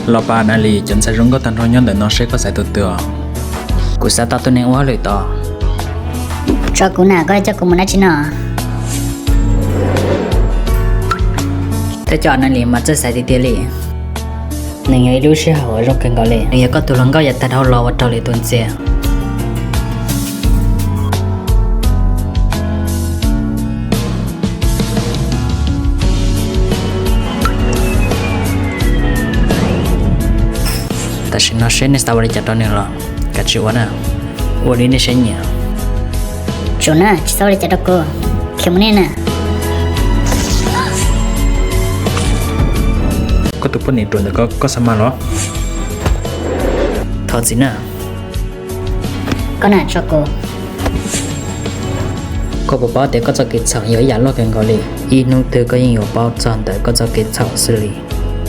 Los pas Nas Lis, cov ntxhais zoo nkauj tag nrho nyob ntawm no seb koj xaiv tus twg os? Kuv xav tau tus neeg ua hauj lwm tod. Tso kuv na, koj coj kuv mus dab tsi no? Thiab cov Nas Lis mas txawj xaiv tiag tiag li. Nws yog ib lub sij hawm uas zoo kawg nkaus li, nws yog koj tus hluas nkauj yav tag dhau los uas raug lwm tus ntxias. Tam sim no seb nej xav ua li cas rau nws los kav tsij ua na, ua li nej siab nyiam. Tsum na, tsis txhob ua li cas rau kuv, khiav mus nej na. Koj tus poj niam ruam ntawm ko koj xav mas los? Thov txim na. Koj na, tso kuv. Koj puas paub tias koj txoj kev txhaum yog ib yam loj kawg nkaus li? Ib hnub twg koj yeej yuav paub txog ntawm koj txoj kev txhaum xwb li.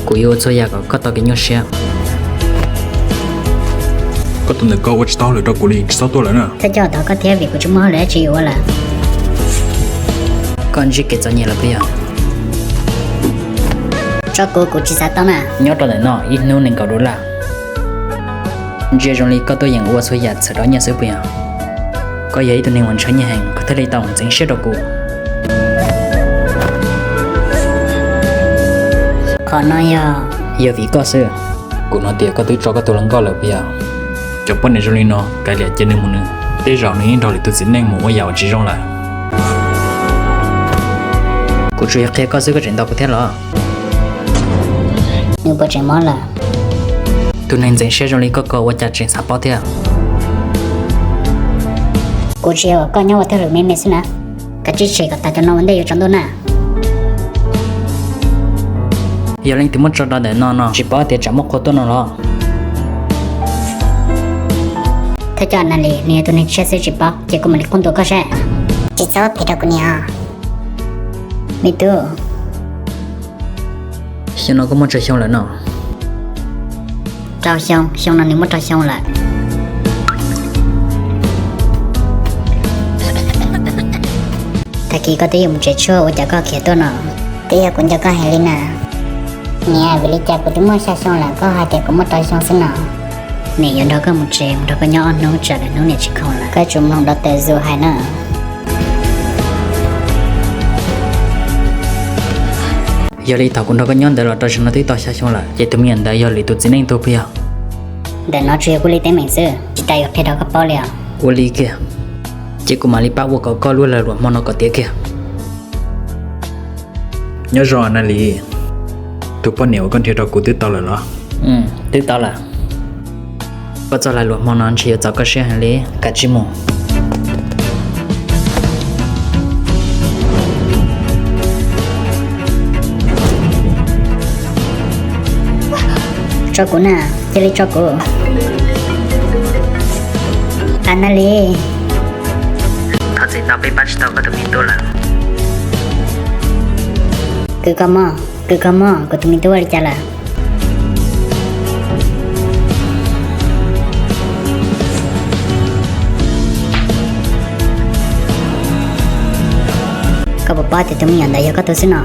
Kuv yuav ua txhua yam kom koj tau kev nyuaj siab. Koj tus ntawm ko ua tsis tau hauj lwm rau kuv li, tsis txhob tuaj lawm na. Thawj coj tod koj thiab, vim kuv tsis muaj hauj lwm dab tsi yuav ua lawm. Koj ntsib kev txom nyem lawm puas yog? Tso kuv, kuv tsis xav tau na. Nyob rau ntawm no ib hnub nees nkaum dollar. Ntsia zoo li koj tuaj yeem ua txhua yam txhawm rau nyiaj xwb puas yog? Koj yog ib tug neeg uas ntshaw nyiaj heev, koj thiaj li tau ntxeev siab rau kuv. Qhov no yog, yog vim koj xwb. Kuv hnov tias koj twb tso koj tus hluas nkauj lawm puas yog? Cov poj niam zoo li no kav liam cia nws mus nws, tej zaum nws yeej nrog lwm tus txiv neej mus ua yam uas tsis zoo lawm. Kuv tsuas yog qhia koj xwb koj tseem ntaus kuv thiab los? Nws puas tseem mob lawm? Tus neeg ntxeev siab zoo li koj ko ua cas tseem xav paub thiab? Kuv tsis yog kom koj nyob ua thawj lwm me me xwb na. Kav tsij tshem kom tas cov no ua ntej yuav tsaus ntuj na. Yog leej twg muab tso rau ntawm no no tsis paub tias tsam muaj qhua tuaj no los? Thawj coj Nas Lis, nws yog tus neeg tshiab xwb tsis paub, ces kuv mam li qhuab ntuas koj saib. Tsis txhob phem rau kuv niam. Me tub, xyoo no koj muaj tsawg xyoo lawm no? Rau xyoo, xyoo no nws muaj rau xyoo lawm. Tag kis koj twb yuav mus tsev tshuaj ua cas koj khiav tuaj no? Twb yog kuv nco koj heev li na. Niam, vim li cas kuv twb muaj xya xyoo lawm koj hais tias kuv muaj rau xyoo xwb no? Niam yuav nrog koj mus tsev, mus nrog koj nyob ob hnub tsam lwm hnub niam tsis khoom lawm. Koj yuav tsum mloog doctor Zoo hais na. Yog li thaum kuv nrog koj nyob ntawd los rau zaum no twb tau xya xyoo lawm, ces tus me nyuam ntawd yog lwm tus txiv neej tug puas yog? Ntawm no tsuas yog kuv li teeb meem xwb, tsis tas yuav qhia rau koj paub li os. Ua li kiag, ces kuv mam li pab ua kom koj lub lag luam hmo no kom tiav kiag. Nyob zoo Nas Lis, tus poj niam uas koj nrhiav rau kuv twb tau lawm los? Twb tau lawm. Koj txoj lag luam hmo no ntshe yuav txaus koj siab heev li, kav tsij mus. Tso kuv na, cia li tso kuv. Qab Nas Lis, thov txim ntau, peb pab tsis tau koj tus me tub lawm. Kws koj mog, kws koj mog, kuv tus me tub ua li cas lawm? Koj puas paub tias tus me nyuam ntawd yog koj tug xwb no?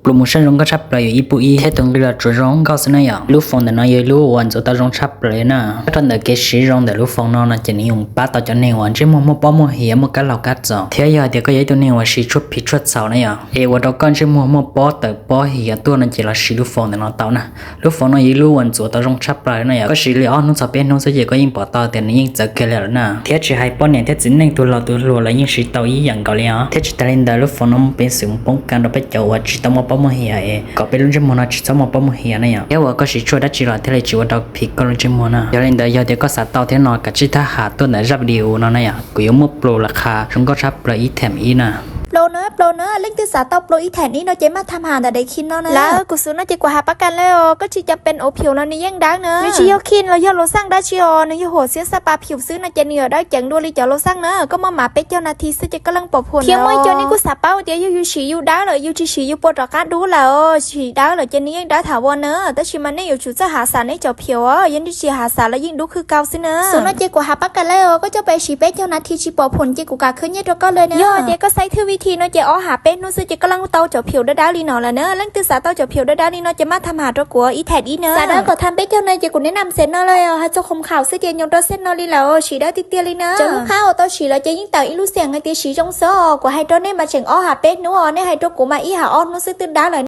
Pluas mus saib zoo nkauj tshaj plaws yog ib pub ib thiab tus nqi los tsuas zoo nkauj xwb na yom. Lub foos ntawm no yog ib lub uas ntxuav tau zoo tshaj plaws li na. Nyob rau ntawm kev siv zoo ntawm lub foos no no ces nws yeej pab tau cov neeg uas ntsej muag muaj pob muaj hiav, muaj kab laug kab txos, thiab yog hais tias koj yog ib tug neeg uas siv tshuaj phiv tshuaj txhaum na yom, es ua rau koj ntsej muag muaj pob tawm pob hiav tuaj no ces los siv lub foos ntawm no tau na. Lub foos no yog ib lub uas ntxuav tau zoo tshaj plaws na yom, koj siv li ob hnub txog peb hnub xwb ces koj yeej pom tau tias nws yeej txawv kiag li lawm na. Thiab tsis hais poj niam thiab txiv neej tus laus tus hluas los yeej siv tau ib yam nkaus li os. Thiab tsis tas li ntawd lub foos no muaj peev xwm poob kas rau peb cov uas tsis tau muaj pob muaj hiav es kom peb lub ntsej muag no tsis txhob muaj pob muaj hiav na yom. Thiab uas koj siv tshuaj dab tsi los thiaj li tsis ua rau phiv koj lub ntsej muag na. Yog li ntawd yog tias koj xav tau thiab no kav tsij thab ham tuaj ntawm zaj video no na yom, kuv yuav muab pluas lawv qha zoo nkauj tshaj plaws ib them ib na. Pluas na, pluas na, leej twg xav tau pluas ib them ib no ces maj tham ham ntawm daim khi no na. Lawv, kuv xub no ces kuv has pab kas lawm os, koj tsis cam pees ua phium los nws yeej dawb na. Nws tsis yog khi los yog los xaj dab tsi os, nws yog huam xiab xaj pas phium xwb no ces nws yuav dawb ceev dua li cov los xaj na. Koj maj mam peb caug nas this xwb ces koj leej pom phuam. Thiab muaj ib co nej kuj xav paub tias yog yus siv yus dawb lawm yus tsis siv yus puas rov qab dub lawm os, siv dawb lawm ces nws yeej dawb thaum ua na, tab sis mas nej yuav tsum txawj hav xav nej cov phium os, yog nej tsis hav xav los yeej dub khwb kaus xwb na. Xub no ces kuv has pab kas lawm os, koj coj peb siv peb caug nas this tsis pom phuam ces kuv kam khwb nyiaj rau koj lawm na. Yog tias koj xaiv thwj video Khi no ces ob hab peb hnub xwb ces koj leej tau cov phiu dawb dawb li no lawm na. Leej twg xav tau cov phiu dawb dawb li no ces maj tham ham rau kuv ib tham dib na. Xav dawb kom tham peb caug no ces kuv neb nam xes no los yog hais txog khoom khaum xwb ces nyob rau xes no li lawm, siv dawb tiag tiag li na. Cov lub qab uas tau siv los ces yeej tawm ib lub xiam hais tias siv zoo xwb os. Kuv hais rau nej mas tseem ob hab peb hnub os, nej hais rau kuv mas ib hab ob hnub xwb twb dawb lawm.